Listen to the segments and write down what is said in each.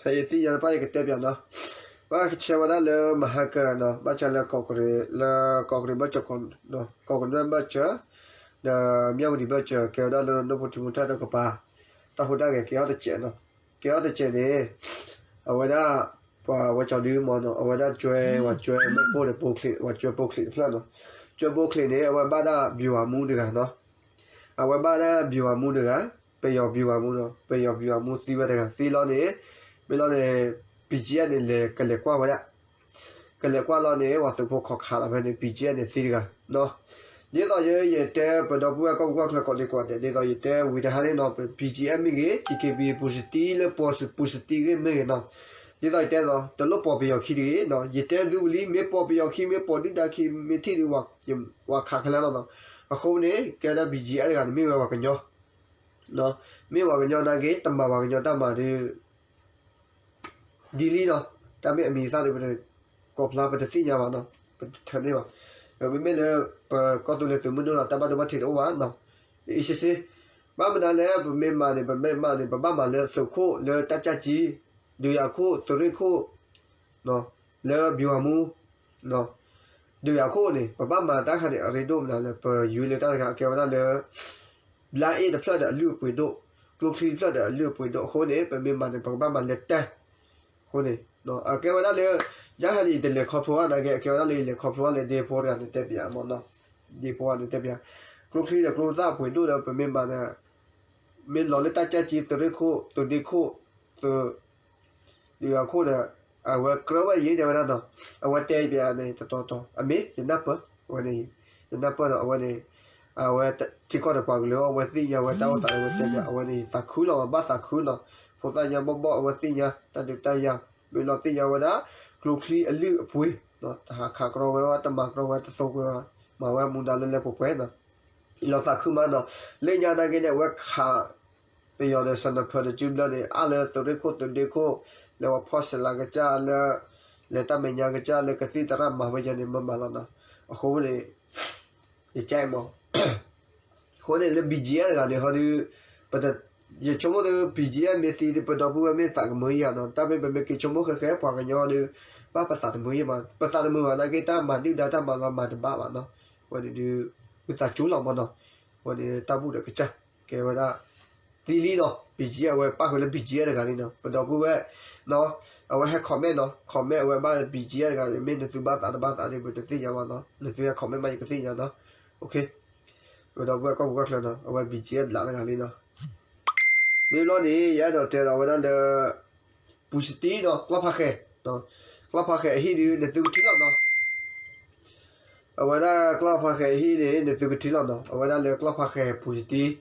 ဖဲယသ့ၣ်ညါတဖၣ်ယကတဲပၠးနီၤ, ဘၣ်ဆဲးဝဲဒၣ်လၢမဟါကနီၤ, ဘၣ်ဆဲးလၢကီၢ်ကရ့ၣ်, လၢကီၢ်ကရ့ၣ်ဘၢၣ်စၢၤ, ကီၢ်ကနွဲၣ်ဘၢၣ်စၢၤ, ဒီးမၠၣ်ဝတံၣ်ဘၢၣ်စၢၤ ကဲဝဲဒၣ်လၢနီၢ်ဖိထံမူထၣ်တကပၤ, တၢ်ဟူးတၢ်ဂဲၤကဲထီၣ်တစဲးနီၤ, ကဲထီၣ်တစဲးန့ၣ်, အဝဲဒၣ် ပှၤဝဲကၠီဒုမၢ်နီၤ, အဝဲဒၣ်ကၠွဲ ပှၤကၠွဲမ့ၣ်ပိၢ်န့ၣ် ပှၤကၠွဲပိာ်ချံတဖျၢၣ်နီၤ, ကၠွဲပိာ်ချံန့ၣ် အဝဲဘၣ်ဒၣ်ဗျူဟာမှူးတဂၤနီၤ, အဝဲဘၣ်ဒၣ်ဗျူဟာမှူးတဂၤ, ပယီၤဗျူဟာမှူးနီၤ, ပယီၤဗျူဟာမှူးသံဝဲတဂၤ, သံလီၤန့ၣ်, မ့ၢ်လီၤန့ၣ်, BGF န့ၣ် လဲၤကလဲၤကွၢ်ဝဲဒၣ်, ကလဲၤကွၢ်လီၤန့ၣ် ပှၤသုးဖိခိးခးလီၤဖဲန့ၣ် BGF န့ၣ်သံတဂၤနီၤ, ဒ်သိးယဲ ယတဲပဒီပုၢ်ဝဲၢ်ကီၢ်ပူၤကီၢ်ချၢကိးဒံကိးဒဲး ဒ်သိးယတဲဝံၤတဟါန့ၣ်နီၤ, ပ BGF မ့ၢ်ဂ့ၤ, DKBA ပူၤစတံလၢပူၤစတံဂ့ၢ်မ့ၢ်ဂ့ၤနီၤ, ဒ်သိးယတဲသိး တလိၣ်ပိာ်ပယီၤခံတဂ့ၤနီၤ, ယတဲသုဝံၤလံ မ့ၢ်ပိာ်ပယီၤခံ မ့ၢ်ပိာ်ဒုၣ်ဒါခံ မ့ၢ်ထံၣ်ဒုး ပှၤခးခဲလၢာ်လီၤနီၤ, အဃိန့ၣ် ကဲဒၣ် BGF တဂၤန့ၣ် မ့ၢ်ဝဲပှၤကညီ မ့ၢ်ပှၤကညီနာ်က့ တမၤပှၤကညီတၢ်မၤဒုး ဒ်လံနီၤ, တၢ်မ့ၢ်အမံၤအသၣ်ဒီး ပတကိးဖျါ ပတသ့ၣ်ညါဘၣ်နီၤ, ပတထၢန့ၢ်ဘၣ်, မ့မ့ၢ်လၢ ပကီၢ်သူလ့ၤသုးမုၢ်ဒိၣ်ဒီး တၢ်ဘၣ်ဒိဘၣ်ထံးတအိၣ်ဘၣ်နီၤ, အံၤစ့စ့, ဘၣ်မနုၤလဲၣ် ပမ့ၢ်မၤန့ၣ် ပမ့ၢ်မၤန့ၣ် ပဘၣ်မၤလၢသုးခိၣ် လၢတၢ်ကၢ်ကၠံ, ဒုးယၤခိၣ် သုးရ့ၣ်ခိၣ် လၢဗျူဟာမှူး, ဒုးယၤခိၣ်န့ၣ် ပဘၣ်မၤတၢ်ခါန့ၣ် အရ့ဒိၣ်မနုၤလဲၣ် ပယူၤလၢတၢ်တဂၤအကဲဝဲဒၣ်လၢ ဘျါအ့ၣ်တဖျၢၣ်ဒီးအလုၢ်အပှ့ၤဒိၣ်, ကျိချံတဖျၢၣ်ဒီးအလုၢ်အပှ့ၤဒိၣ်အဃိန့ၣ် ပမ့ၢ်မၤန့ၣ် ပကဘၣ်မၤလၢတၢ်, အဃိန့ၣ် အကဲဝဲဒၣ်လၢ ယၤဟဲန့ၣ် ယတလဲၤခီဖျိဘၣ်နာ်က့ အကဲဝဲဒၣ်လၢယလဲၤခီဖျိဘၣ်လၢဒ့ဖိတဂၤန့ၣ်တဲပၠးမၢ်နီၤ, ဒ့ဖိတဂၤန့ၣ်တဲပၠး, ကျိချံဒီးကျိသၣ်ပှ့ၤဒိၣ်ဒီး ပမ့ၢ်မၤဒီး မ့ၢ်လီၤလၢတၢ်ကၢ်ကၠံ သုးရ့ၣ်ခိၣ် သုးဒ့ခိၣ် သုး ဒုးယၤခိၣ်ဒီး အဝဲကြၢးဝဲယဲတဲဝဲဒၣ်နီၤ, အဝဲတဲပၠးန့ၣ်တတီၤတီၤ အမ့ၢ်ယနၢ်ပၢၢ်, အဝဲန့ၣ် ယနၢ်ပၢၢ်ဒီး အဝဲန့ၣ် အဝဲထံကီၢ်ဒီးပှၤကလုာ်အီၤ အဝဲသ့ၣ်ညါဝဲတၢ်အိၣ်သး အဝဲတဲပၠး အဝဲန့ၣ် သးခုလီၤ ဘၣ်သးခုနီၤ, ဖိသၣ်ညါဘီၣ်ဘီၣ် အဝဲသ့ၣ်ညါ တၢ်ဒုးတၢ်ယၤ မ့ၢ်လီၤသ့ၣ်ညါဝဲဒၣ် ကျိချံအလုၢ်အပှ့ၤ, တဟးခးကြီဝဲဘၣ် တမၤကြီဝဲ တသိကွဲဘၣ်, မၤဝဲမူဒါလၢလၢပှဲၤပှဲၤနီၤ လီၤသးခုမးနီၤ, လၢညါနာ်က့န့ၣ် အဝဲခး ပယီၤဒီး sniper ဒီး ကၠူဘျၢန့ၣ် အါလၢသုးရ့ၣ်ခိၣ်သုးဒ့ခိၣ် လၢပှၤဖီၣ်စလးကစၢ်လၢ လဲၤတၢ်မဲာ်ညါကစၢ်လၢကသံၣ်သရၣ်မၤဝဲယဲန့ၣ် မ့ၢ်မၤလီၤနီၤ, အဃိန့ၣ် ယကမၢ် အဃိန့ၣ်လၢ BGF တဂၤန့ၣ်ဟီဒီး ယဆိကမိၣ်ဒီး BGF မ့ၢ်သံဒီး ပဒီပုၢ်ဝဲၢ်မ့ၢ်သးကမုာ်ယၤနီၤ, တၢ်မ့ၢ်ပမ့ၢ်က့ၤဆိကမိၣ်ဃဲဃဲ ပှၤကညီဒီး ဘၣ်ပသးတမုာ်ယဲမး, ပသးတမုာ်ဘၣ်နာ်က့ တၢ်မၤဒုၣ်ဒါတၢ်မၤလီၤမၤတဘၣ်ဘၣ်နီၤ, ဝဲန့ၣ်ဒီး ဝံသးစူၤလီၤမးနီၤ, ဝဲန့ၣ်တၢ်ဘူၣ်ဒီးကစၢ် ကဲဝဲဒၣ် သံလံနီၤ, BGF အဝဲပၣ်ဃုာ်လၢ BGF တဂၤလံနီၤ, ပဒီပုၢ်ဝဲၢ် အဝဲဟဲ comment နီၤ, comment အဝဲဘၣ် BGF တဂၤန့ၣ် မ့ၢ်နသုဘၣ်သးတဘၣ်သးဒီး ပတသ့ၣ်ညါဘၣ်နီၤ, နသုဟဲ comment မး ယကသ့ၣ်ညါနီၤ, ပဒီပုၢ်ဝဲၢ်ကီၢ်ပူၤကီၢ်ချၢနီၤ, အဝဲ BGF ဘျးတဂၤလံနီၤ, မ့ၢ်ဘျီန့ၣ် ယအဲၣ်ဒိးတဲဒီးဝဲဒၣ်လၢ ပူၤစတံနီၤ, ကျီၢ်ဖးဃဲၤ, ကျီၢ်ဖးဃဲၤအဟံၣ်ဒုး နသုကထံၣ်လီၤနီၤ, အဝဲဒၣ်ကျီၢ်ဖးဃဲၤအဟံၣ်န့ၣ် နသုကထံၣ်လီၤနီၤ, အဝဲဒၣ်လၢကျီၢ်ဖးဃဲၤပူၤစတံ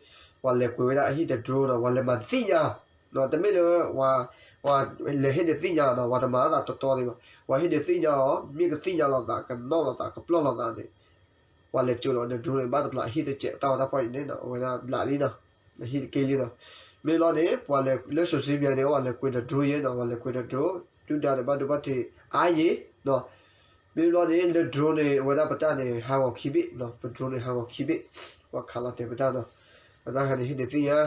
ပှၤလဲၤကွံာ်ဝဲဒၣ်အဟံၣ်တ drone နီၤ, ပှၤလဲၤမၤသ့ၣ်ညါ, တမ့ၢ်လၢ ပှၤလဲၤဟ့ၣ်ဒုးသ့ၣ်ညါနီၤ, ပှၤတမၤအသးတီတီဒံးဘၣ်, ပှၤဟ့ၣ်ဒုးသ့ၣ်ညါအီၤ မ့ၢ်ကသ့ၣ်ညါလိာ်သး ကနီၣ်လိာ်သး ကပျီၢ်လိာ်သးန့ၣ် ပှၤလဲၤစိာ်လီၤဒီး drone န့ၣ် ဘၣ်တဘျီအဟံၣ်တစဲး တၢ်ဝဲတၢ်ပီၢ်အံၤန့ၣ်နီၤ, အဝဲဒၣ်ဘျးလံနီၤ, အဟံၣ်တက့ၢ်လံနီၤ, မ့ၢ်ဘျီန့ၣ် ပှၤလဲၤလၢ social media န့ၣ် ပှၤလဲၤကွံာ်ဒီး drone ယဲနီၤ, ပှၤလဲၤကွံာ်ဒီး drone ဒုၣ်ဒါန့ၣ် ဘၣ်ဒိဘၣ်ထံးအါယဲနီၤ, မ့ၢ်ဘျီန့ၣ် လၢ drone န့ၣ် အဝဲဒၣ်ပတၢ်န့ၣ် ဟးဂီၤခံဘ့ၣ်နီၤ, ပ drone န့ၣ် ဟးဂီၤခံဘ့ၣ်, ပှၤခးလီၤတဲာ်ပတၢ်နီၤ, ပတၢ်ဟဲန့ၣ် ဟ့ၣ်ဒုးသ့ၣ်ညါ,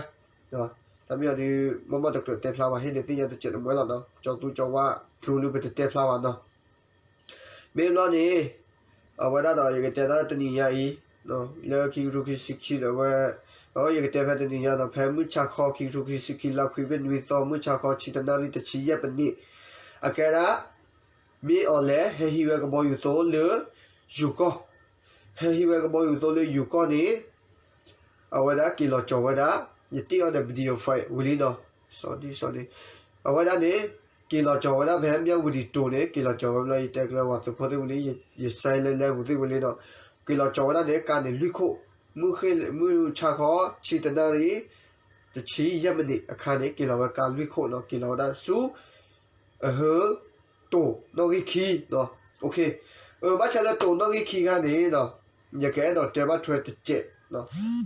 တၢ်မ့ၢ်အီၤဒုး မ့ၢ်မ့ၢ်တကြၢးတဲဖျါဘၣ် ဟ့ၣ်ဒုးသ့ၣ်ညါတစဲးတမှဲလီၤနီၤ, ကၠီသူကၠီဝါ drone ဒုးပတတဲဖျါဘၣ်နီၤ မ့ၢ်ဘျီန့ၣ် အဝဲဒၣ်ဒီး ယကတဲဒၣ်တနံၤညါအံၤ လၢခံကထိခံဆံခံဒီးဝဲ, ယကတဲဖဲတနံၤညါဒီး ဖဲမုၢ်ဆါခီခံကထိခံဆံခံ လါခွံဘ့ၣ်နွံသီ မုၢ်ဆါခီ ဆံတနၣ်ရံၣ် တဆံယဲၢ်ပနံး အကဲဒၣ် မ့ၢ်အီၤလဲၣ် ဟဲဟံးဝဲကဘီယူၤသိလၢ ယူၤကီၢ်, ဟဲဟံးဝဲကဘီယူၤသိလၢယူၤကီၢ်န့ၣ် အဝဲဒၣ်က့ၤလီၤကၠီၤဝဲဒၣ် ယတ့အီၤဒီး video file ဝံၤလံနီၤ, အဝဲဒၣ်န့ၣ် က့ၤလီၤကၠီၤဝဲဒၣ်ဖဲမၠၣ်ဝတံၣ်တိၤန့ၣ် က့ၤလီၤကၠီၤဝဲဘျီ ယတဲကျဲဝဲသုးဖိသ့ၣ်ဝံၤလံ, ယစဲးလဲလဲပူၤသ့ၣ်ဝံၤလံနီၤ, က့ၤလီၤကၠီၤဝဲဒၣ်န့ၣ် ကါန့ၣ်လွံၢ်ခိၣ်, မုၢ်ဃ့ၢ် မုၢ်ဆါခီ ဆံတနၣ်ရံၣ် တဆံယဲၢ်မံးနံးအခါန့ၣ် က့ၤလီၤဝဲကါလွံၢ်ခိၣ်နီၤ, က့ၤလီၤဝဲဒၣ်ဆူ အဟၢ တိၤနီၣ်ဂံၢ်ခံနီၤ, ဘၣ်ဆၣ်လၢတိၤနီၣ်ဂံၢ်ခံခါန့ၣ်နီၤ, ယကအဲၣ်ဒိးတဲဘၣ်ထွဲတစဲး,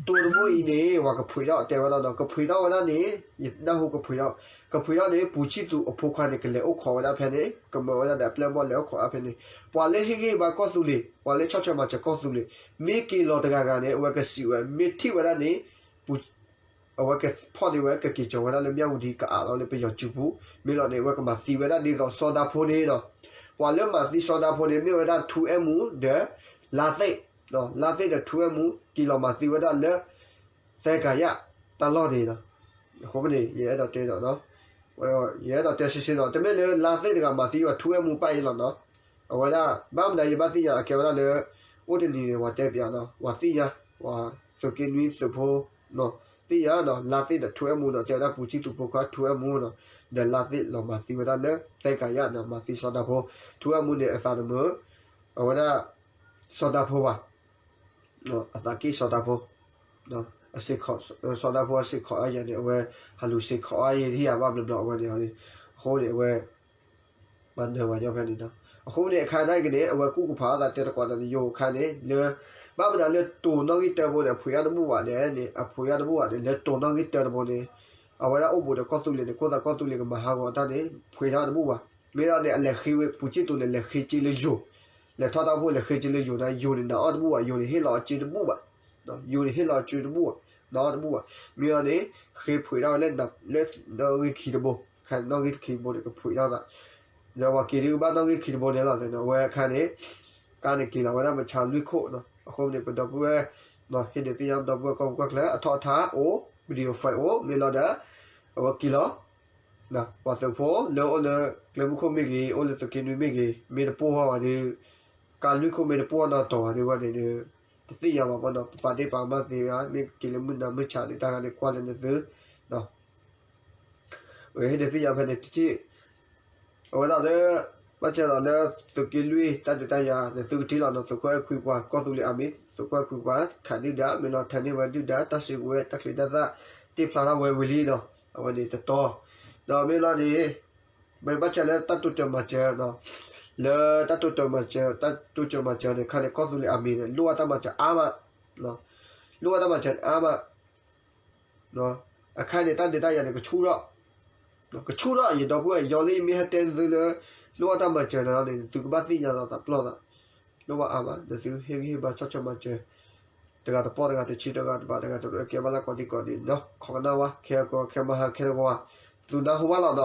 တိၤတဘိအံၤန့ၣ် ပှၤကဖှ့းထီၣ်တဲဝဲဒၣ်နီၤ, ကဖှ့းထီၣ်ဝဲဒၣ်န့ၣ် ယနၢ်ဟူကဖှ့းထီၣ်, ကဖှ့းထီၣ်န့ၣ် ပူၤဆံၣ်သူးအဖိခွါန့ၣ် ကလဲၤအိၣ်ခိးဝဲဒၣ်ဖဲန့ၣ်, ကမၢဝဲဒၣ်ဒီးအပျဲၢ်အဘီၣ်လဲၤအိၣ်ခိးဒၣ်ဖဲန့ၣ်, ပှၤလၢဟ့ၣ်ဂံၢ်ဟ့ၣ်ဘါကီၢ်သူလ့ၤ, ပှၤလၢဆီၣ်ထွဲမၤစၢၤကီၢ်သူလ့ၤ, မ့ၢ်က့ၤလီၤတဂၤဂၤန့ၣ် အဝဲကစံးဝဲ မ့ၢ်ထံၣ်ဝဲဒၣ်န့ၣ် ပူၤ အဝဲကဖီၣ်န့ၢ်ဝဲ ကက့ၤကီၤဝဲဒၣ်လၢမၠၣ်ဝတံၤ ကအးလီၤလၢပယီၤစုပူၤ, မ့ၢ်လီၤန့ၣ် အဝဲကမၤသံဝဲဒၣ်ဒ်သိးစီၤဒၤဖိန့ၣ်လီၤ. ပှၤလၢမၤသံစီၤဒၤဖိန့ၣ် မ့ၢ်ဝဲဒၣ်ထူအဲၣ်မူ ဒီး လါသ့ၣ်, လါသ့ၣ်ဒီးထူအဲၣ်မူ က့ၤလီၤမၤသံဝဲဒၣ်လၢ သဲကၤယၣ်တၢ်လီၢ်န့ၣ်လီၤ. အဃိန့ၣ် ယအဲၣ်ဒိးတဲဒီး ယအဲၣ်ဒိးတဲစ့စ့ဒီး တမ့ၢ်လၢလါသ့ၣ်တဂၤမၤသံဘၣ် ထူအဲၣ်မူပၢ်အံၤလီၤနီၤ. အဝဲဒၣ် ဘၣ်မနုၤယဘၣ်သ့ၣ်ညါအကဲဝဲဒၣ်လၢ အိၣ်တနံၤန့ၣ် ပှၤတဲပၠးနီၤ ပှၤသ့ၣ်ညါ ပှၤသုးက့နွံသုးဖိ သ့ၣ်ညါနီၤ လါသ့ၣ်ဒီးထူအဲၣ်မူနီၤ တဲဝဲဒၣ်ပူၤဆံသူးဖိခွါထူအဲၣ်မူနီၤ ဒီးလါသ့ၣ်လီၤမၤသံဝဲဒၣ်လၢသဲကၤယၣ်နီၤ မၤသံစီၤဒၤဖိ ထူအဲၣ်မူန့ၣ်အသးတမုာ် အဝဲဒၣ် စီၤဒၤဖိဘၣ် အသးက့ၣ်စီၤဒၤဖိ အစ့ၢ်ကီး စီၤဒၤဖိအစ့ၢ်ကီးအါယၤန့ၣ် အဝဲဟးလူၤစ့ၢ်ကီးအါယၤ ဟ့ၣ်ယၤဘၣ်ဘျီဘျီအဝဲန့ၣ် အဃိန့ၣ် အဝဲ မၤနၢၤဝဲညီဖဲန့ၣ်ဒီး အဃိန့ၣ်အခါန့ၣ်က့န့ၣ် အဝဲကူၣ်ကဖးအသးတဲတကွၢ်ဒီးယိၤအခါန့ၣ် လၢ ဘၣ်မနုၤလၢတိၤနီၣ်ဂံၢ်တၢဘိန့ၣ် အဖှံးအါတဘူၣ်ဘၣ်န့ၣ်န့ၣ် အဖှံးအါတဘူၣ်ဘၣ်န့ၣ် လၢတိၤနီၣ်ဂံၢ်တၢတဘိန့ၣ် အဝဲဒၣ်အိၣ်ဘူးဒီးကီၢ်သူလ့ၤန့ၣ် ခိၣ်သးကီၢ်သူလ့ၤကမၤဟးဂီၤအတၢ်န့ၣ် ဖှံးထီၣ်တဘူၣ်ဘၣ်. မ့ၢ်လီၤန့ၣ် အလဲၤဃ့ဝဲပူၤစံၣ်သူးန့ၣ် လဲၤဃ့စ့လၢယိၤ လဲၤထီၣ်တၢ်အိၣ်ဖှိၣ်လဲၤဃ့စ့လၢယိၤန့ၣ် ယိၤန့ၣ် နအီၣ်တဘူၣ်ဘၣ် ယိၤန့ၣ် ဟ့ၣ်လီၤအစ့တဘူၣ်ဘၣ် ယိၤန့ၣ် ဟ့ၣ်လီၤအစ့တဘူၣ်ဘၣ် နအီၣ်တဘူၣ်ဘၣ်. မ့ၢ်လီၤန့ၣ် ဃ့ဖှံးထီၣ်ဝဲလၢ နီၣ်ဂံၢ်ခံတဘိ ခါန့ၣ် နီၣ်ဂံၢ်ခံတဘိန့ၣ် ကဖှံးထီၣ်သး ဒီးပှၤက့ၤဒုးကဘၣ်နီၣ်ဂံၢ်ခံတဘိန့ၣ်လီၤ. အဝဲအခါန့ၣ် ကါန့ၣ်က့ၤလီၤဝဲဒၣ်မဆါလွံၢ်ခိၣ်နီၤ. အဃိန့ၣ် ပဒီပုၢ်ဝဲၢ် ဟ့ၣ်ဒုးသ့ၣ်ညါဒီပုၢ်ဝဲၢ်ကီၢ်ပူၤကီၢ်ချၢ အထီၣ်အထါအိၣ် video file အိၣ် မ့ၢ်လီၤဒီး အဝဲက့ၤလီၤ ပှၤသုးဖိလၢအိၣ်လၢကျဲမုၢ်ခိၣ်မ့ၢ်ဂ့ၤ အိၣ်လၢသုးက့နွံမ့ၢ်ဂ့ၤ မ့ၢ်တပိၢ်ဘၣ်ဝဲဒီး ကါလွံၢ်ခိၣ်မ့ၢ်တပိၢ်နီၤတီၤဝဲဒီး တသ့ၣ်ညါဘၣ်မနီၤ ပပာ်ဒ့ၣ်ပာ်ကမၣ်သ့ဝဲ မ့ၢ်က့ၤလၢမုၢ်နၤမုၢ်ဆါန့ၣ် တၢ်ဂၤန့ၣ်ကွၢ်လၢနသု ဟ့ၣ်ဒုးသ့ၣ်ညါဖဲန့ၣ်တထံၣ် အဝဲဒၣ်လၢ ဘၣ်ဆၣ်ဒီးလၢသုးက့လွံၢ်တၢ်ဒုးတၢ်ယၤ နသုကထံၣ်လီၤနီၤ သုးခိၣ်အဲၣ်ခွံပှၤ ကီၢ်သူလ့ၤအမံၤ သုးခိၣ်အဲၣ်ခွံပှၤ ခးဒုၣ်ဒါ မ့ၢ်လီၤထဲန့ၢ်ဝဲဒုၣ်ဒါ တၢ်စုကဝဲၤတၢ်ချံတၢ်သၣ် တ့ၢ်ဖျါထီၣ်ဝဲဝံၤလံနီၤ အဝဲန့ၣ်တတီၤ ဒီးမ့ၢ်လီၤန့ၣ် မ့ၢ်ဘၣ်ဆၣ်လၢတၢ်တိစၢၤမၤစၢၤ လၢတၢ်တိစၢၤမၤစၢၤ တၢ်တိစၢၤမၤစၢၤန့ၣ် ခါန့ၣ် ကီၢ်သူလ့ၤအမံၤန့ၣ် လိၣ်ဘၣ်တၢ်မၤစၢၤအါမး လိၣ်ဘၣ်တၢ်မၤစၢၤအါမး အခါန့ၣ် တၢ်ဒုးတၢ်ယၤန့ၣ် ကဆူၣ်ထီၣ် ကဆူၣ်ထီၣ် ယဒီပုၢ်ဝဲၢ် ယီလၢယမ့ၢ်ဟဲတဲသုလၢ လိၣ်ဘၣ်တၢ်မၤစၢၤန့ၣ်လီၤန့ၣ် သုကဘၣ်သ့ၣ်ညါလီၤသးပျီၢ်သး လိၣ်ဘၣ်အါမး နသုဟ့ၣ်ဂံၢ်ဟ့ၣ်ဘါဆီၣ်ဆီၣ်မၤစၢၤ တဂၤတပီၢ်တဂၤတဆံ တဂၤတဘး တဂၤတရဲ ကဲဘၣ်လၢကိးဒံကိးဒဲးနီၤ ခိးကနၣ်ဝဲ ခဲကိးခဲမဟါခဲတဂီၤ သုနၢ်ဟူဘၣ်လီၤနီၤ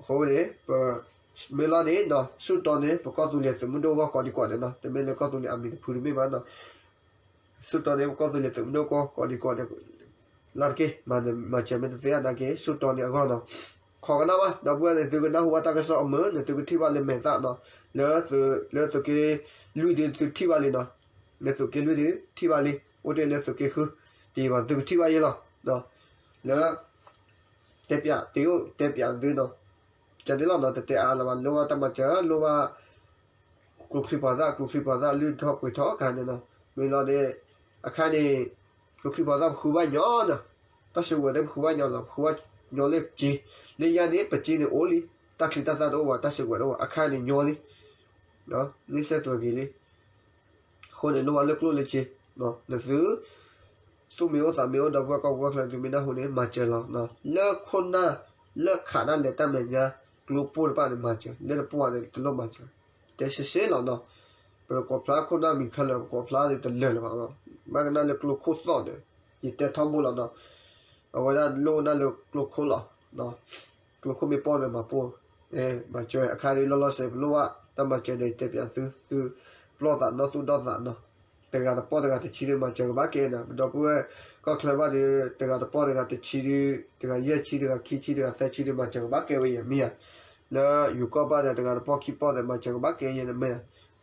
အဃိန့ၣ် ပ မ့ၢ်လီၤန့ၣ် ဆူၣ်တီန့ၣ် ပကီၢ်သူလ့ၤသုးမုၢ်ဒိၣ်ဂီၢ်ကိးဒံကိးဒဲးနီၤ တမ့ၢ်လၢကီၢ်သူလ့ၤအမံၤတဖုတမ့ၢ်ဘၣ်နီၤ ဆူၣ်တီန့ၣ် ပကီၢ်သူလ့ၤသုးမုၢ်ဒိၣ်ဂီၢ်ကိးဒံကိးဒဲး လီၤတက့ၢ် မၤစၢၤမ့ၢ်တသ့အါနာ်က့ ဆူၣ်တီန့ၣ်အဂီၢ်နီၤ ခိးကနၣ်ဝဲ ဒီပုၢ်ဝဲၢ်န့ၣ် သုကနၢ်ဟူဘၣ်တၢ်ကစီၣ်အမုာ် နသုကထံၣ်ဘၣ်လၢမဲာ်သၣ်နီၤ လၢသုးက့လွံၢ်ဒုး သုထံၣ်ဘၣ်လံနီၤ လၢသုးက့လွံၢ်ဒုး ထံၣ်ဘၣ်လံ အိၣ်တ့ၢ်လၢသုးက့ဃု တယံာ်ဘၣ် သုကထံၣ်ဘၣ်ယဲလီၤ လၢ တဲပၠး တယိၣ်တဲပၠးသုနီၤ ကန့ၣ်လီၤနီၤ တတဲအါလၢၤဘၣ် လိၣ်ဘၣ်တၢ်မၤစၢၤ လိၣ်ဘၣ် ကျိချံပှၤသၣ် ကျိချံပှၤသၣ် လုၢ်ထီၣ်ပှ့ၤထီၣ်အခါန့ၣ်နီၤ မ့ၢ်လီၤန့ၣ် အခါန့ၣ် ကျိချံပှၤသၣ်ပဃုဘၣ်ညီနီၤ တၢ်စုကဝဲၤသ့ၣ်ပဃုဘၣ်ညီလီၤ ပဃုဘၣ်ညီလၢစ့ လၢညါန့ၣ် ပစ့န့ၣ်အိၣ်လံ တၢ်ချံတၢ်သၣ်တအိၣ်ဘၣ် တၢ်စုကဝဲၤတအိၣ်ဘၣ် အခါန့ၣ်ညီလံ န့ၢ်စဲးသွဲးက့ၤလံ အဃိန့ၣ် လိၣ်ဘၣ်လၢကျိၣ်လၢစ့ နသု သူၣ်မ့ၢ်အိၣ်သးမ့ၢ်အိၣ် ဒီပုၢ်ဝဲၢ်ကီၢ်ပူၤကီၢ်ချၢ သုမ့ၢ်နၢ်ဟူန့ၣ် မၤစၢၤလီၤ လၢခိၣ်နၢ် လၢခးတၢ်လဲၤတၢ်မဲာ်ညါ ကျိပိၢ်တဖၣ်န့ၣ် မၤစၢၤ လၢတပိၢ်န့ၣ် တလိၣ်မၤစၢၤ တဲစ့စ့လီၤနီၤ ပကိးဖျါခိၣ်နၢ်မံၤခဲလၢာ် ပကိးဖျါန့ၣ်တလၢာ်လၢၤဘၣ် ဘၣ်ကနၣ်လၢကျိခိၣ်သီၣ်န့ၣ် ယတဲထီဘိလီၤနီၤ အဝဲဒၣ်လိၣ်ကနၣ်လၢကျိခိၣ်လီၤ ကျိခိၣ်မ့ၢ်ပိၢ်န့ၣ်မၤပိၢ် မၤစၢၤအခါဒ်လီၤလီၤဆဲး ပလိၣ်ဘၣ်တၢ်မၤစၢၤန့ၣ် တဲပၠးသု သုပျီၢ်သးနီၢ်သူၣ်ဒီသးနီၤ တဂၤတပီၢ်တဂၤတဆံဒုး မၤစၢၤကဘၣ်ကဲနီၤ ပဒီပုၢ်ဝဲၢ်ကီၢ်ချၢဘၣ်ဒီး တဂၤတပီၢ်တဂၤတဆံဒုး တဂၤယဲၢ်ဆံ တဂၤခံဆံ တဂၤသၢဆံဒုး မၤစၢၤကဘၣ်ကဲဝဲယဲမ့ၢ်ဧါ လၢယိၤကီၢ်ဘၣ်ဒီး တဂၤတပီၢ်ခံပီၢ်ဒီး မၤစၢၤကဘၣ်ကဲယဲန့ၣ်မ့ၢ်ဧါ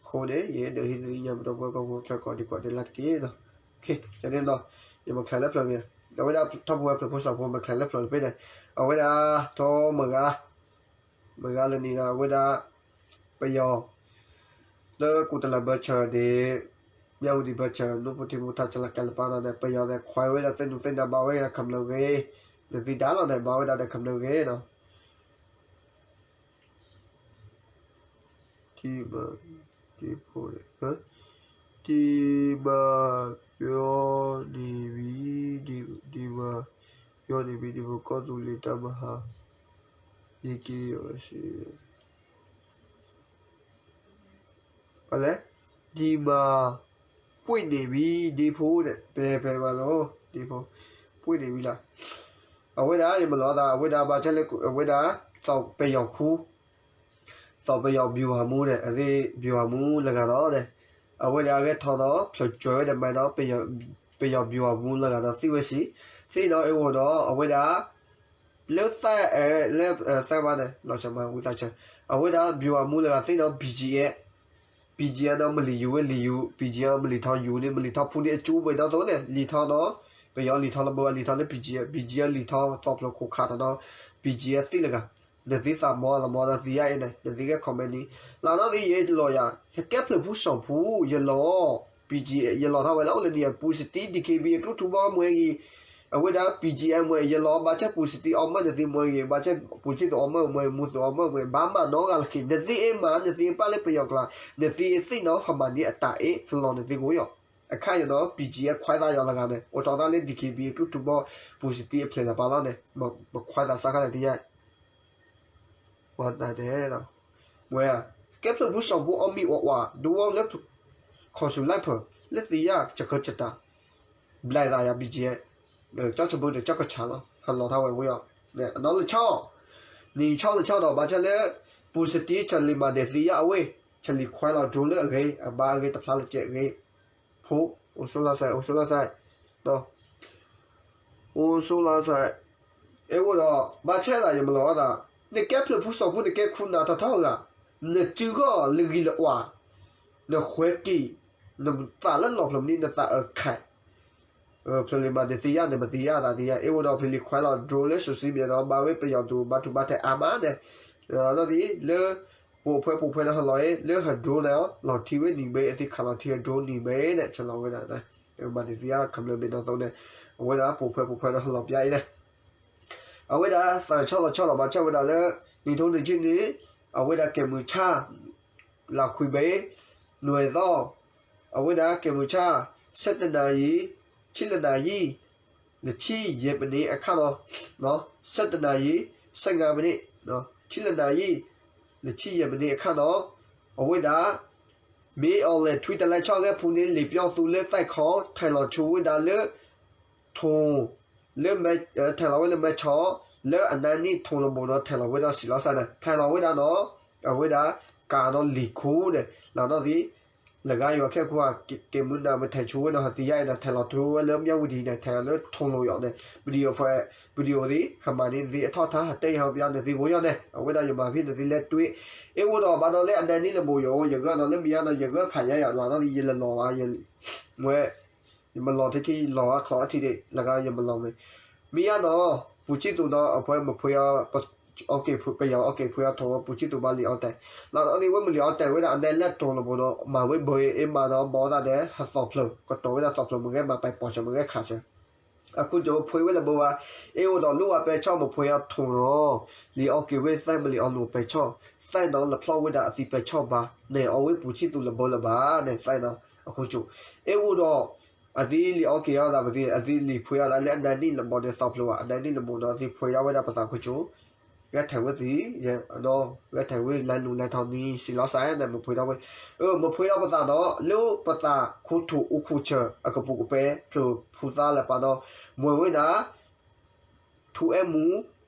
အဃိန့ၣ် ယအဲၣ်ဒိးဟ့ၣ်သ့ၣ်ညါပဒီပုၢ်ဝဲၢ်ကီၢ်ပူၤကီၢ်ချၢကိးဒံကိးဒဲးလၢ်တက့ၢ်နီၤ ကန့ၣ်လီၤ ယမၤချဲးလၢပျၢၤမ့ၢ် အဝဲဒၣ်ထီၣ်ပဝဲဖျၢၣ်ဖိစီၤဖိ မၤချဲးလၢပျၢၤတဖဲန့ၣ် အဝဲဒၣ်ထီၣ်မဂၤ မဂၤလၢနံၤဒီး အဝဲဒၣ် ပယီၤ လၢကူတလးဘၢဆၢန့ၣ် မၠၣ်ဝတံၤဘၢဆၢ နူၢ်ဖိထံဖိထါ ဆလးကဲလၢပၢ်နီၤန့ၣ် ပယီၤသဲးခွဲးဝဲဒၣ်သ့ၣ်နူာ်သ့ၣ်နါ ဘၣ်ဝဲဒၣ်ကမျၢၢ်ဂ့ၤ နသုဒါလီၤန့ၣ် ဘၣ်ဝဲဒၣ်ဒီးကမျၢၢ်ဂ့ၤနီၤ ဒ်မၤ ဒ်ဖိန့ၣ် ဒ်မၤပျီန့ၣ်ဝံၤ ဒ်မၤပျီန့ၣ်ဝံၤ ဒ်ဖိကီၢ်သူလ့ၤတၢ်မဟါ ယက့ၤ ဖဲလဲၣ် ဒ်မၤပှ့ၢ်န့ၣ်ဝံၤ ဒ်ဖိန့ၣ် ပဲပဲမးလီၤ ဒ်ဖိ ဝ့ၢ်န့ၣ်ဝံၤလီၤ. အဝဲဒၣ်ယမၤလိသး အဝဲဒၣ်ဘၣ်ဆၣ်လၢ အဝဲဒၣ် သီးပယီၤခူ သီးပယီၤဗျူဟာမှူးန့ၣ် အသ့ၣ် ဗျူဟာမှူးလၢဂၤဒီးန့ၣ် အဝဲဒၣ်အဂဲၤထီၣ်ဒီး ဖျိးကွံာ်ဝဲဒီးမၤဒီး ပယီၤဗျူဟာမှူးလၢဂၤဒီးသံဝဲစ့ၢ်, သံဒီးအဝဲဒီး အဝဲဒၣ် လၢသး လၢသးဘၣ်န့ၣ် လီၤဆီမၤဝံသးစၢ် အဝဲဒၣ် ဗျူဟာမှူးလၢဂၤသံဒီး BGF, BGF ဒီးမလံၤယူၤဝဲလံၤယူၤ BGF မလံၤထီယူၤန့ၣ် မလံၤထီဖူန့ၣ် အကၠူဘၣ်ဒီးသိးန့ၣ် လံၤထီဒီး ပယီၤလံၤထီလၢဘၢ လံၤထီလၢ BGF, BGF လံၤထီသီဖျိးခိးခးတၢ်ဒီး BGF သံလၢဂၤ, နသ့သးမီလီၤမီဒီးသံယါအံၤန့ၣ် နသ့ဂဲၤ comment န့ၣ် လီၤနီၢ်သ့ၣ် ယလီၤယၤ ယကဲဖျၢၣ်ဖိစီၤဖိ ယလီၤ BGF ယလီၤထီၣ်ဝဲလၢအိၣ်လၢနံၤအပူၤစတံ DKBA အကျိၣ်ထူဘီမွဲဂ့ၤ, အဝဲဒၣ် BGF မွဲ ယလီၤ ဘၣ်ဆၣ်ပူၤစတံအီမၢၢ်နသ့မွဲဂ့ၤ ဘၣ်ဆၣ်ပူၤစံၣ်သူးအီမၢၢ်မွဲ မူသူးအီမၢၢ်မွဲ ဘၣ်မၤနီတဂၤလၢခံ နသ့အ့ၣ်မၤ နသ့အ့ၣ်ပာ်လၢပယီၤကျါ နသ့အ့ၣ်သ့ၣ်နီၣ် ဟမၤန့ၢ်အတၢ်အ့ၣ် ဟလီၤနသ့ကိးယီၤ, အခါယနီၣ် BGF ခွဲးသးယီၤလၢဂၤန့ၣ် အိၣ်ထီၣ်တၢ်လၢ DKBA အကျိၣ်ထူဘီ ပူၤစတံအဖျၢၣ်လၢပာ်လီၤန့ၣ် ပခွဲးသးစးခါန့ၣ်တယါ ပှၤတၢ်န့ၣ် မွဲဧါ, ကဲဖျၢၣ်ဖိစီၤဖိအီၣ်မံၤအီၣ်ဝး ဒိဝဲလၢ ခီၣ်ဆူၣ်လၢဖၢၣ် လၢသ့ၣ်ယါကခၢကတၢၢ် ဘျဲၣ်သးယၤ BGF ကၠီၣ်ဆၢဘၢတၢၣ်ကၠီၣ်ကဆးလီၤ ဟလီၤထီၣ်ဝဲဝံၤအီၤ, အနီၣ်လၢဆီ နံၤဆီလၢဆီဒီး ဘၣ်ဆၣ်လၢ ပူၤစတံ ဆၢလံၤမၤဒဲးသ့ၣ်ယါအဝ့ၢ် ဆၢလံၤခွဲးလီၤ drone လၢအဂ့ၤ အဘါအဂ့ၤတဖျါလၢကဲအဂ့ၤ ဖိ အိၣ်ဆိးလီၤစဲး အိၣ်ဆိးလီၤစဲး အိၣ်ဆိးလီၤစဲး, အဝဲဒီး ဘၣ်ဆၣ်သးယမၤလိသး, နကဲဖျၢၣ်ဖိစီၤဖိ နကဲခူနၤထီထီဂၤ, နစုဂီၢ်လၢဂံၢ်လၢအီၤ, နဃဲက့ၤ, နသးလၢလီၢ်ဖျၢၣ်မနုၤ နသးအၢခဲး, ဖျၢၣ်လံၤမၤဒဲးသ့ၣ်ယါန့ၣ် မၤသ့ၣ်ယါသးသ့ၣ်ယါ, အဝဲဒီးဖျၢၣ်လံၤခွဲးလီၤ drone လၢ social media ဒီး ဘၣ်ဝဲပယီၤသူ ဘၣ်ထူးဘၣ်ထဲးအါမးန့ၣ်, ဒီးသ့ၣ်လၢ ပိာ်ဖှဲပိာ်ဖှဲဒီးဟလီၤအံၤ လၢဟ drone န့ၣ် လီၤထံဝဲနံၤဘဲ အသ့ၣ်ခးလီၤထံဟ drone နံၤဘဲန့ၣ် ဆၢလီၤဝဲဒၣ် မၤဒဲးသ့ၣ်ယါ ခမျၢၢ်ဘ့ၣ်နီၣ်သိးန့ၣ်, အဝဲဒၣ်ပိာ်ဖှဲပိာ်ဖှဲဒီးဟလီၤပျါအံၤန့ၣ်, အဝဲဒၣ်သးဆီလီၤဆီလီၤ ဘၣ်ဆၣ်ဝဲဒၣ်လၢ နံၣ်ထိနံၣ်ဆံန့ၣ်, အဝဲဒၣ်ကဲမုၢ်ဆၣ် လါခွံဘ့ၣ်, နွဲၣ်သီ, အဝဲဒၣ်ကဲမုၢ်ဆၣ် ဆယ့်တစ်နာရီ, ဆံလၢနၣ်ရံၣ် လၢဆံယဲၢ်မံးနံးအခါနီၤ, ဆယ့်တစ်နာရီ ဆယ့်ငါးမံးနံး, ဆံလၢနၣ်ရံၣ် လၢဆံယဲၢ်မံးနံးအခါနီၤ, အဝဲဒၣ် မ့ၢ်အီၤလဲၤထွံတလဲဆီၣ်ဂဲၤဖူန့ၣ် လံာ်ပျီသူလၢသဲၣ်ခီ ထဲးလီၤဆိဝဲဒၣ်လၢ ထိၣ် လၢ ထဲးလီၤဝဲလၢမဲဆီ လၢအနါနံၣ်ထိၣ်လၢဘိနီၤ ထဲးလီၤဝဲဒၣ်စံးလီၤစဲးန့ၣ် ထဲးလီၤဝဲဒၣ်နီၤ, အဝဲဒၣ် ကးနီၤလံာ်ခိၣ်န့ၣ် လီၤနီၣ်သ့ၣ် လၢဂၤယွၤခဲကိာ် က့ၤမုၢ်နၤမ့ၢ်ထဲးဆိဝဲနီၤ ဟသံယါအံၤန့ၣ် ထဲးလီၤဆိဝဲလၢမၠၣ်ဝတံၤန့ၣ် ထဲးလီၤလၢထိၣ်လီၤယီၤန့ၣ် video သ့ၣ် ဟမၤန့ၢ်သ့ၣ်အထီၣ်ထါ ဟတဲယၤဟီပယါန့ၣ်သ့ၣ်ဘိယီၤန့ၣ် အဝဲဒၣ်ယမၤဖဲန့ၣ်သ့ၣ်လဲၣ်တွ့ အ့ၣ်အိၣ်ဒီးဘၣ်နီၤလၢအနါနံၣ်လၢဘိယီၤ ယဂၢၢ်နီၤလၢမံယါနီၤ ယဂၢၢ်ဖးယါယၤလီၤနီၣ်သ့ၣ် ယလဲၤလီၤဘၣ် ဝဲ ယမၤလီၤထံထံလီၤအချီအထံဒၣ် လၢဂၤယမၤလီၤမ့ၢ် မ့ၢ်ယါနီၤ ပူၤဆံၣ်သူးနီၤ အဖဲမ့ၢ်ဖှ့အီၤ ပယီၤအီၣ်က့ၤဖှ့အီၤထိၣ် ပူၤဆံၣ်သူးဘၣ်လံာ်အီတဲာ် လီၤနီၣ်သ့ၣ်ဝဲမ့ၢ်လံာ်အီတဲာ်ဝဲဒၣ် အနဲလၢထိၣ်လီၤဘိနီၤ မၤဝဲဘၢ အ့ၣ်မၤနီၤ ဘီသးဒီး ဟသီၣ်ဖျၢၣ် ကတီၤဝဲဒၣ်သီၣ်ဖျၢၣ်မ့ၢ်ဂဲၤမၤပဲာ်ပီၢ်စၢၤမ့ၢ်ဂဲၤခးစၢၤ အခိၣ်ကၠိဖှ့ဝဲလၢဘိဝဲ အ့ၣ်အိၣ်ဒီးလူဝဲပဲာ်ဆီၣ်မ့ၢ်ဖှ့အီၤထိၣ်နီၤ လံာ်အီက့ၤဝဲသဲမ့ၢ်လံာ်အီလိာ်ပဲာ်ဆီၣ် သဲနီၤ လၢဖျီဝဲဒၣ်အသံပဲာ်ဆီၣ်ဘၣ် နဲၣ်အီၤဝဲပူၤဆံၣ်သူးလၢဘိလၢၤဘၣ်န့ၣ် သဲနီၤ အခိၣ်ကၠိ အ့ၣ်အိၣ်ဒီး အသံလံာ်အီက့ၤအီသးပသ့ အသံလံာ်ဖှ့အီၤသးလၢအနါနံၣ်လၢဘိန့ၣ် သီၣ်ဖျၢၣ်ဝဲ အနါနံၣ်လၢဘိနီၤ အသံဖှ့အီၤဝဲဒၣ်ပသးခိၣ်ကၠိ ဂဲၤထဲးဝဲသ့ၣ် ဂဲၤထဲးဝဲလဲၤလူၤလဲၤထီၣ်နံၤ စံးလီၤစဲးန့ၣ် မ့ၢ်ဖှ့ဒီးဝဲ မ့ၢ်ဖှ့ဒီးပသးနီၤ လၢပသးခိၣ်ထိၣ်အိၣ်ခိၣ်ဆၢ အကပိာ်ကပဲ ဖျၢၣ်ဖူသါလၢပာ်နီၤ မ့ၢ်ဝဲဒၣ် ထူအဲၣ်မူ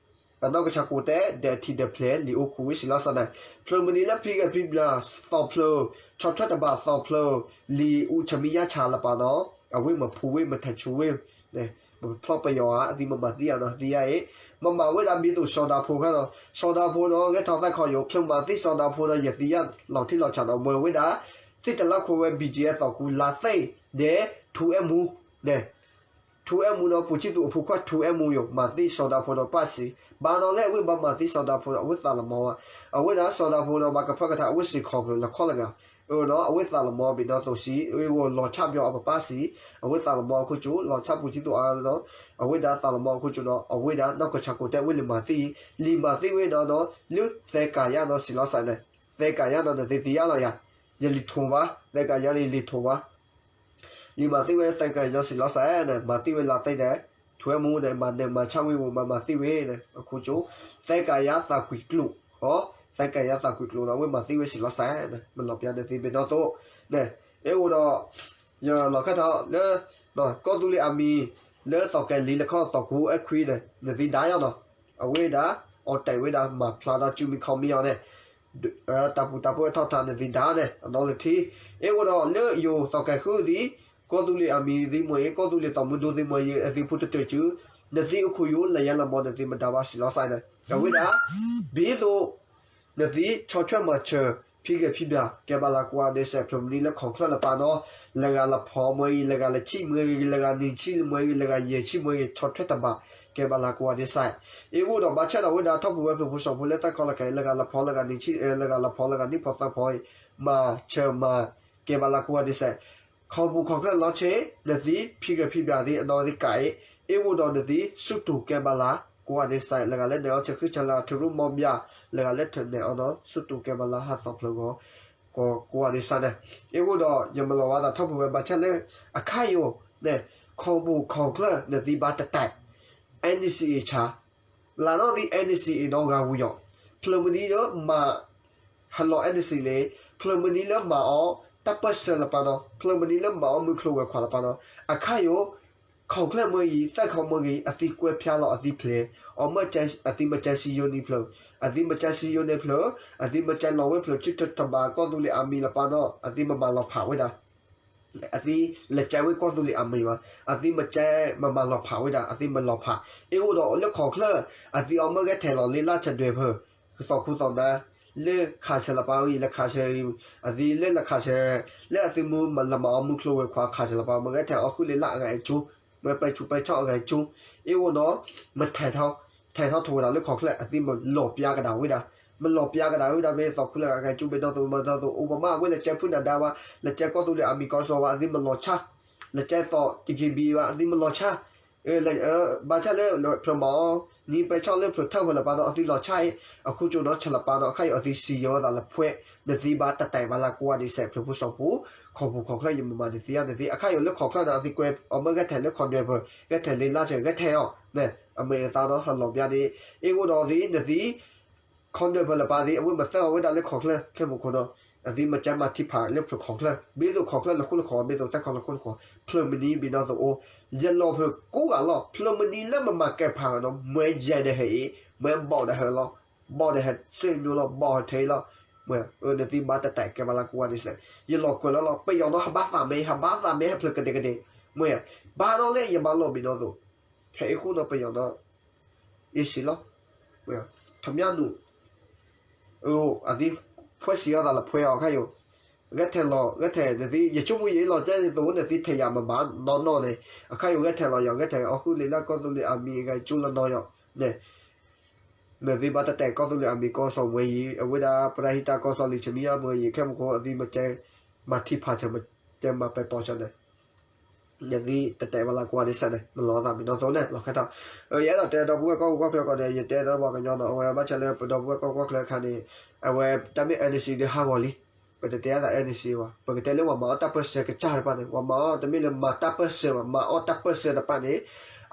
အနီၢ်ကစၢ်ကိးတဲ ဒီးအထံဒီးဖျဲးလံာ်အိၣ်ခိၣ်ဝဲစံးလီၤစဲးန့ၣ် ဖျၢၣ်မနုၤလၢဖံးဂဲၤဖံးဘျါ သီၣ်ဖျၢၣ် ဆီၣ်ထွဲတဘၣ်သီၣ်ဖျၢၣ် လံာ်အူဆၢမံယါဆၣ်လၢပာ်နီၤ အဝဲမ့ၢ်ဖှ့ဝဲ မ့ၢ်ထဲးဆိဝဲ မ့ၢ်ဖျီပယီၤဧါ အသံမ့ၢ်မၤသံယါနီၤ သံယါအံၤ မ့ၢ်မၤဝဲဒၣ်မံသူၣ်စီၤဒၤဖိခါနီၤ စီၤဒၤဖိနီၤ ဂဲၤထီၣ်သဲခီယိာ် ဖျၢၣ်မၤသံစီၤဒၤဖိနီၤ ယသံယါလီၤထံလီၤဆးနီၤ မ့ၢ်ဝဲဒၣ် သ့ၣ်တလါခိၣ်ဝဲ BGF သီၣ်ကူလါသ့ၣ် ဒီး ထူအဲၣ်မူ န့ၣ် ထူအဲၣ်မူနီၤ ပူၤဆံၣ်သူးအဖိခွါထူအဲၣ်မူယိာ် မၤသံစီၤဒၤဖိနီၤ ပၢ်စံး ဘၣ်နီၤလၢအဝဲဘၣ်မၤသံစီၤဒၤဖိနီၤ အဝဲသးလီၤမီၤဝဲ အဝဲဒၣ်စီၤဒၤဖိနီၤ ဘၣ်ကဖၢကထါ အဝဲစ့ၢ်ကီးဖျၢၣ်လီၤခီလၢဂၤ အနီၤ အဝဲသးလီၤမီၤဘ့ၣ်နီၤသိးစံး အဝဲလီၤဆၣ်ပယီၤအပပၢ်စံး အဝဲသးလီၤမီၤအခိၣ်ကၠိ လီၤဆၣ်ပူၤဆံၣ်သူးအါနီၤ အဝဲဒၣ်သးလီၤမီၤအခိၣ်ကၠိနီၤ အဝဲဒၣ်နီၢ်ကစၢ်ကိးတဲဝဲလံာ်မၤသံ လံာ်မၤသံဝဲနီၤနီၤ လၢသဲကၤယါနီၤ စံးလီၤစဲးန့ၣ် သဲကၤယါနီၤ နသ့သံယါလီၤယၤ ယလံာ်ထိၣ်ဘၣ် သဲကၤယါလံာ်လံာ်ထိၣ်ဘၣ် လံာ်မၤသံဝဲသဲကၤယါစံးလီၤစဲးန့ၣ် မၤသံဝဲလါသ့ၣ်န့ၣ် ထူအဲၣ်မူန့ၣ် မၤနၢၤမၤဆါဝံၤဝံၤ မၤမၤသံဝဲန့ၣ် အခိၣ်ကၠိ သဲကၤယါသးကွံာ်ကျိာ် သဲကၤယါသးကွံာ်ကျိာ်နီၤ အဝဲမၤသံဝဲစံးလီၤစဲးန့ၣ် မ့ၢ်လီၤပျါန့ၣ်သ့ဘ့ၣ်နီၤသိး န့ၣ် အ့ၣ်အိၣ်ဒီး ယလီၤခါထီၣ်လၢ ကီၢ်သူလ့ၤအမံၤ လၢသီၣ်ကဲၤလံၤလၢခီသီၣ်ခူအဲၣ်ခွံန့ၣ် နသံဒါယီၤနီၤ, အဝဲဒၣ် အီတဲာ်ဝဲဒၣ်မၤဖျါဒီးစုမုၢ်ခီမ့ၢ်အီၤန့ၣ် တၢ်ပူၤတၢ်ဖုအထီၣ်ထါနသံဒါန့ၣ် အနီၢ်လၢထံ, အ့ၣ်အိၣ်ဒီးလၢယိၤသီၣ်ကဲၤဃုသံး, ကီၢ်သူလ့ၤအမံၤသံးမ့ၢ်ဂ့ၤ, ကီၢ်သူလ့ၤသီၣ်မုၢ်ဒိၣ်သံးမ့ၢ်ဂ့ၤ, အသံးဖိတတၢၢ်စု, နသံးအိၣ်ခိၣ်ယိာ် လၢယဲလၢမီၤနသံးမဒါဘၣ်စံးလီၤစဲးန့ၣ် အဝဲဒၣ် ဘၣ်သိး နသံးဆီၣ်ထွဲမၤစၢၤ ဖံးဂဲၤဖံးဘၣ် ကဲဘၣ်လၢကိးဂၤဒဲးစဲး ဖျၢၣ်မနံၤလၢခီၣ်ချၢၣ်လၢပၢ်နီၤ, လၢဂၤလၢဖီမ့ၢ်ဂ့ၤ, လၢဂၤလၢဆံၣ်မ့ၢ်ဂ့ၤ, လၢဂၤနံၣ်ဆံၣ်မ့ၢ်ဂ့ၤ, လၢဂၤယဲၢ်ဆံၣ်မ့ၢ်ဂ့ၤ, ဆီၣ်ထွဲတဘၣ် ကဲဘၣ်လၢကိးဂၤဒဲးစဲး, အ့ၣ်အိၣ်ဒီးဘၣ်ဆၣ်ဒီးဝဲဒၣ်ထီၣ်ပူၤဝဲဖျၢၣ်ဖိစီၤဖိလၢတၢ်ကီလၢခဲအံၤ လၢဂၤလၢဖီလၢဂၤနံၣ်ဆံၣ် လၢဂၤလၢဖီလၢဂၤနံၣ်ဖီသၢဖီအံၤ မၤစၢၤမၤ ကဲဘၣ်လၢကိးဂၤဒဲးစဲး ခီပူၤခီၣ်ချၢၣ်လီၤဆ့ နသံးဖံးဂဲၤဖံးဘၣ်သံး အနီၢ်သံးကးအံၤ အ့ၣ်အိၣ်ဒီးနသံး ဆူၣ်တူာ်ကဲဘၣ်လၢကိးဂၤဒဲးစဲး လၢဂၤလၢနဲၣ်အီၣ်ဆၢဃုဆၢ လၢဂၤထုးရူၢ်မီၢ်ဘျါ လၢဂၤလၢထၢၣ်နဲၣ်အီၣ်နီၤ ဆူၣ်တူာ်ကဲဘၣ်လၢဟးသီဖျၢၣ်ဂီၤ ကိးဂၤဒဲးစဲးန့ၣ်, အ့ၣ်အိၣ်ဒီးယမၤလီၤဝဲသးထီၣ်ပူၤဝဲဘၣ်ဆၣ်လၢ အခါယိာ်န့ၣ် ခီပူၤခီၣ်ချၢၣ်နသံးဘၣ်တတဲာ် NCA ဆါ လၢနီၢ်သံး NCA နီၤဂၤဝံၤယီၤ, ဖျၢၣ်မနံၤလၢမၤ ဟဲလီၤ NCA လံ, ဖျၢၣ်မနံၤလၢမၤအီၤတၢ်ပၢၢ်ဆၢလၢပၢ်နီၤ, ဖျၢၣ်မနံၤလၢမၤအီၤမုၢ်ကျိၤဝဲၤကွာ်လၢပၢ်နီၤ, အခါယိာ် ခီၣ်ချၢၣ်မ့ၢ်ဂ့ၤ သၢခီမ့ၢ်ဂ့ၤ အသံးကွဲးဖျါလီၤအသံးဖျဲး, အသံးမကဲစံယိၤန့ၣ်ဖျၢၣ်, အသံးမကဲစံယိၤန့ၣ်ဖျၢၣ်, အသံးမကဲလီၤဝဲဖျၢၣ် ဆူၣ်ထၢၣ်တဘၣ်ကီၢ်သူလ့ၤအမံၤလၢပၢ်နီၤ, အသံးမမၤလီၤဖးဝဲဒၣ် အသံးလဲၤကဲဝဲကီၢ်သူလ့ၤအမံၤဘၣ်, အသံးမကဲမမၤလီၤဖးဝဲဒၣ် အသံးမလီၤဖး, အ့ၣ်အိၣ်ဒီးလၢခီၣ်ချၢၣ် အသံးအီၤမ့ၢ်ဂဲၤထဲးလီၤလ့လၢဆၢဒွဲၣ်ဖၢၣ်, သီၣ်ခူသီၣ်နါ, လၢခးဆၢလၢပၢ်ဝံၤ လၢခးဆၢ, အသံးလၢလၢခးဆၢ, လၢအသံးမုၢ်လၢမၤအီၤမုၢ်ကျိၤဝဲၤကွာ်ခးဆၢလၢပၢ် မ့ၢ်ဂဲၤထဲးအီၤဃုလ့လၢအဂၤအံၤကၠိ, မ့ၢ်ပဲဆူးပဲဆီၣ်အဂၤအံၤကၠိ, အ့ၣ်အိၣ်နီၤ, မ့ၢ်ထဲးထီၣ်, ထဲးထီၣ်ထီၣ်ဝဲဒၣ်လၢခီၣ်ချၢၣ် အသံးမလီၤပျါကဒါဝဲဒၣ်, မလီၤပျါကဒါဝဲဒၣ် မ့ၢ်သီၣ်ခူလၢအဂၤအံၤကၠိ မ့ၢ်ဒီသိးမၤဒီသိးအိၣ်ပမ့ၢ်ဝဲလဲၤကဲဖုနဒါဘၣ်, လဲၤကဲကီၢ်သူလ့ၤအမံၤကီၢ်စီၤဘၣ် အသံးမလီၤဆါ, လဲၤကဲသီၣ် တီၣ်က့ဘံၣ် ဘၣ် အသံးမလီၤဆါ ဘၣ်ဆၣ်လၢဖျၢၣ်မၤအီၤ နံၤပဲဆီၣ်လၢဖျၢၣ်ထၢၣ်ဖဲလၢပၢ်နီၤ အသံးလီၤဆါအံၤ, အဃိကၠိနီၤဆၢလၢပၢ်နီၤ အခါအံၤအသံးစံယိၤအသးလၢဖှဲ, နသံးဘၣ်တတဲာ်ဘၣ်လၢကိးဂၤဒဲးစဲး ဖျၢၣ်ဖိစီၤဖိ, ခီပူၤခီၣ်ချၢၣ် ယမၤမၤနသံးဧါ နသံး အခါအံၤလၢခီၣ်ချၢၣ်န့ၣ် အသံးကွဲးအီၤမ့ၢ်ဂဲၤထဲးလၢခီၣ်ဒွဲၣ်ဖၢၣ် ဂဲၤထဲးလ့လၢစဲး ဂဲၤထဲးအီၤ, အမ့ၢ်အသးနီၤ ဟးလီၤပျါန့ၣ်, အ့ၣ်အိၣ်ဒီးသံး နသံး ခီၣ်ဒွဲၣ်ဖၢၣ်လၢပၢ်သံး အဝဲမၤသၢအီၤဝဲဒၣ်လၢခီၣ်ချၢၣ် ခဲမုၢ်ခိၣ်နီၤ, အသံးမကဲမၤထံဖးလၢဖျၢၣ်ခီၣ်ချၢၣ် ဘၣ်သိးခီၣ်ချၢၣ်လၢဃိလၢဃီ ဘၣ်သိးတၢ်ခီလၢဃိလၢဃီ, ဖျၢၣ်မနံၤဘၣ်ဒီသိးအိၣ်, ယလီၢ်ဖျၢၣ်ကိးဂၤလီၤ ဖျၢၣ်မနံၤလၢမမၤကဲဖးနီၤ မ့ၢ်ယဲၢ်ဒီးဟဲအံၤ မ့ၢ်ဘီၣ်ဒီးဟဲလီၤ, ဘီၣ်ဒီးဟဲစ့ၣ်ညိလီၤ ဘီၣ်ဟဲထဲအံၤလီၤ, နသံးဘၣ်တတဲာ်ကဲဘၣ်လၢကိးဂၤဒဲးစဲး, ယလီၢ်ကွဲးလၢလီၤ ပယီၤနီၤ ဟးဘၣ်သးမ့ၢ် ဟးဘၣ်သးမ့ၢ် ဟဲဖျၢၣ်ကဒဲကဒဲ, မ့ၢ်, ဘၣ်ဒီးလၢယဘၣ်လီၢ်ဘၣ်ဒီသိး ဟဲအ့ၣ်ဃိနီၤပယီၤနီၤ အ့ၣ်စံးလီၤ, ထမၠၣ်နူာ်, အသံး ဖှဲစံးအသးလၢဖှဲအီၤခါယိၤ, ဂဲၤထဲးလီၤ ဂဲၤထဲး နသံး ယဆိကမိၣ်ယအ့ၣ်လီၤတဲနသိး နသံးထဲးယၤမၤဘၣ်နီၢ်နီၢ်န့ၣ် အခါယိၤ ဂဲၤထဲးလီၤယၤ ဂဲၤထဲးအီၤဃုလ့လၢကီၢ်သူလ့ၤအမံၤအဂၤကၠိလၢနီၢ်ယီၤန့ၣ် နသံးဘၣ်တတဲာ်ကီၢ်သူလ့ၤအမံၤကီၢ်စီၤမွဲယံၤ အဝဲဒၣ် ပရဟံၣ်တၢ်ကီၢ်စီၤလံၤဆမံယါမွဲယံၤ ခဲမုၢ်ခိၣ် အသံးမကဲ မၤထံဖးဆၢ မကဲမၤပဲာ်ပိာ်ဆၢန့ၣ် နသံးတတဲာ်ဘၣ်လၢကိးဂၤဒဲးစဲးန့ၣ် မၤလီၤသးမ့ၢ်နီၢ်သိးန့ၣ် လီၤခဲထီၣ်, ယအဲၣ်ဒိးတဲဒီပုၢ်ဝဲၢ်ကီၢ်ပူၤကီၢ်ချၢကီးန့ၣ် ယတဲဒီးပှၤကညီနီၤ အဝဲဘၣ်ဆၣ်လၢပဒီပုၢ်ဝဲၢ်ကီၢ်ပူၤကီၢ်ချၢအခါန့ၣ် အဝဲတၢ်မ့ၢ် NCA ဒုးဟးဂီၤလံ, ပတတဲအသး NCA ဘၣ် ပကတဲလၢပှၤမၤအီၣ်တၢ်ပၢၢ်ဆၢကစၢ်တဖၣ်န့ၣ် ပှၤမၤအီၣ်တမ့ၢ်လၢမၤတၢ်ပၢၢ်ဆၢဘၣ် မၤအီၣ်တၢ်ပၢၢ်ဆၢတဖၣ်န့ၣ်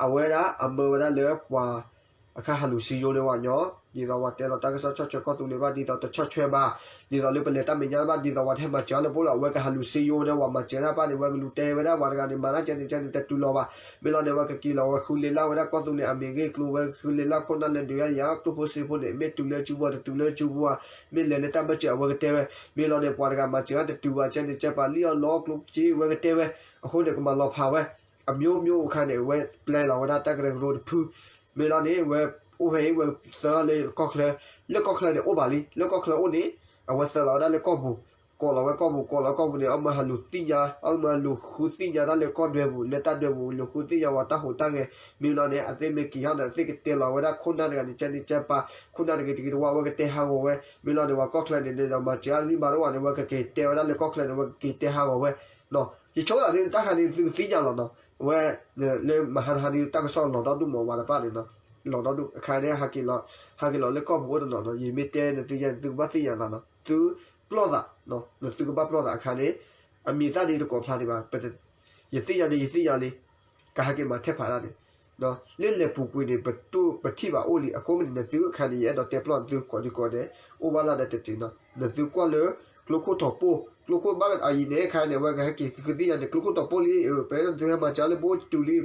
အဝဲဒၣ်အမၢဝဲဒၣ်လၢပှၤ အခါဟးလူၤစံယိၤန့ၢ်ပှၤကညီ, ဒ်သိးပှၤတဲလီၤတၢ်ကစီၣ်ဆီၣ်ထွဲကီၢ်သူလ့ၤဘၣ် ဒ်သိးတဆီၣ်ထွဲဘၣ်, ဒ်သိးလၢပလဲၤတၢ်မဲာ်ညါဘၣ် ဒ်သိးပှၤတဟဲမၤစၢၤအီၤလၢပှိၢ်လီၤ အဝဲကဟးလူၤစံယိၤန့ၢ်ပှၤမၤစၢၤတၢ်တဖၣ်န့ၣ် ဝဲကလူၤတဲဝဲဒၣ်ပှၤတဂၤန့ၣ် မၤတၢ်ကဲန့ၣ်ကဲန့ၣ် တတူၢ်လိာ်ဘၣ်, မ့ၢ်လီၤန့ၣ် ဝဲကက့ၤလီၤဝဲဃုလ့လၢ်ဝဲဒၣ်ကီၢ်သူလ့ၤအမံၤဂ့ၢ်ကျိၤ ဝဲဃုလ့လၢ်ခိၣ်နၢ်လဲၤဒုးယါယါ ကျိၣ်ဖိစ့ဖိန့ၣ် မ့ၢ်တုၤလၢစုပူၤ တတုၤလၢစုပူၤဧါ, မ့ၢ်လဲၤလၢတၢ်ဘၢၣ်စၢၤအဝဲကတဲဝဲ, မ့ၢ်လီၤန့ၣ် ပှၤတဂၤမၤစၢၤတၢ်တတုၤဘၣ် ကဲန့ၣ်ကဲပှၤလံၣ်အီၣ်လီအီၣ်ကျိၣ်စ့ဝဲကတဲဝဲ, အဃိန့ၣ် ကမၤလီၤဖးဝဲ အမျိုးမျိုးအခါန့ၣ် ဝဲပျဲလီၤဝဲဒၣ်တၢ်ကရၢကရိတဖု, မ့ၢ်လီၤန့ၣ် ဝဲအိၣ်ဖဲအံၤ ဝဲသၢလၢကီၢ်ချၢ, လၢကီၢ်ချၢန့ၣ်အိၣ်ဘၣ်လံ, လၢကီၢ်ချၢအိၣ်န့ၣ် အဝဲသၢလီၤဝဲဒၣ်လၢကီၢ်ပူၤ, ကိးလီၤဝဲကီၢ်ပူၤ ကိးလီၤကီၢ်ပူၤန့ၣ် အမၢဟးလူၤသ့ၣ်ညါ အမၢဟးလူၤဃုသ့ၣ်ညါတၢ်လၢကီၢ်ဒွဲပူၤ လၢတၢ်ဒွဲပူၤ လူၤဃုသ့ၣ်ညါဝဲတၢ်ဟူးတၢ်ဂဲၤ, မ့ၢ်လီၤန့ၣ် အသ့မ့ၢ်က့ၤဟီၣ်န့ၣ် အသ့ကတဲလီၤဝဲဒၣ်ခိၣ်နၢ်တဂၤန့ၣ် ကဲန့ၣ်ကဲပှၤ ခိၣ်နၢ်တဂၤတဂ့ၤတဝါ ဝဲကတဲဟးဂီၤဝဲ, မ့ၢ်လီၤန့ၣ် ပှၤကီၢ်ချၢန့ၣ် မၤစၢၤအဂံၢ်ဘါတအိၣ်ဘၣ်န့ၣ် ဝဲကက့ၤတဲဝဲဒၣ်လၢကီၢ်ချၢန့ၣ် ဝဲကက့ၤတဲဟးဂီၤဝဲ ယဆိကမိၣ်သးန့ၣ် တၢ်ခါန့ၣ် သုကသ့ၣ်ညါလီၤနီၤ, ဝဲ လၢမဟါတဟါဒ်တၢ်ကစီၣ်လီၤဒီဒူၣ်မးဝဲတဖၣ်န့ၣ်နီၤ, လီၤဒီဒူၣ်အခါန့ၣ် ဟးက့ၤလီၤလၢကီၢ်ပူၤအိၣ်တနီၤနီၤ, ယမ့ၢ်တဲနသုယါန့ၣ် သုကဘၣ်သ့ၣ်ညါသးနီၤ, သုပျီၢ်သး, နသုကဘၣ်ပျီၢ်သးအခါန့ၣ်, အမံၤသၣ်ဒ်တကိးဖျါဒံးဘၣ်, ယသ့ၣ်ညါန့ၣ် ယသ့ၣ်ညါလံ, ကဟဲက့ၤမၤထဲဖးဒၣ်န့ၣ် လၢလဲၤပူၤကွံာ်န့ၣ် ပထံၣ်ဘၣ်အိၣ်လံ, အဃိမ့ၢ်န့ၣ် နသုအခါန့ၣ် ယအဲၣ်ဒိးတဲပျီၢ်နသုကိးဒံကိးဒဲး, အိၣ်ဘၣ်လၢဒီးတတုၤနီၤ, နသုကွၢ်လၢ ကျိခိၣ်ထီၣ်ပိၢ် ကျိခိၣ်ဘၣ်အံၤန့ၣ် ခါန့ၣ် အဝဲကဟဲက့ၤသုသ့ၣ်ညါန့ၣ် ကျိခိၣ်တီၢ်ပီၣ်လံ ပအဲၣ်ဒိးသုဟဲမၤစၢၤလၢပအိၣ်တတုၤလံ,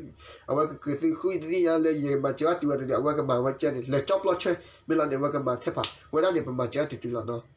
အဝဲကက့ၤသုဃုသ့ၣ်ညါလၢယမၤစၢၤအတုၤဝဲတန့ၣ် အဝဲကမၤဝဲကဲန့ၣ် လဲၤကၠီပျီဆှၢ, မ့ၢ်လီၤန့ၣ် အဝဲကမၤထဲဖးဝဲဒၣ်န့ၣ် ပမၤစၢၤအတုၤတုၤလီၤနီၤ.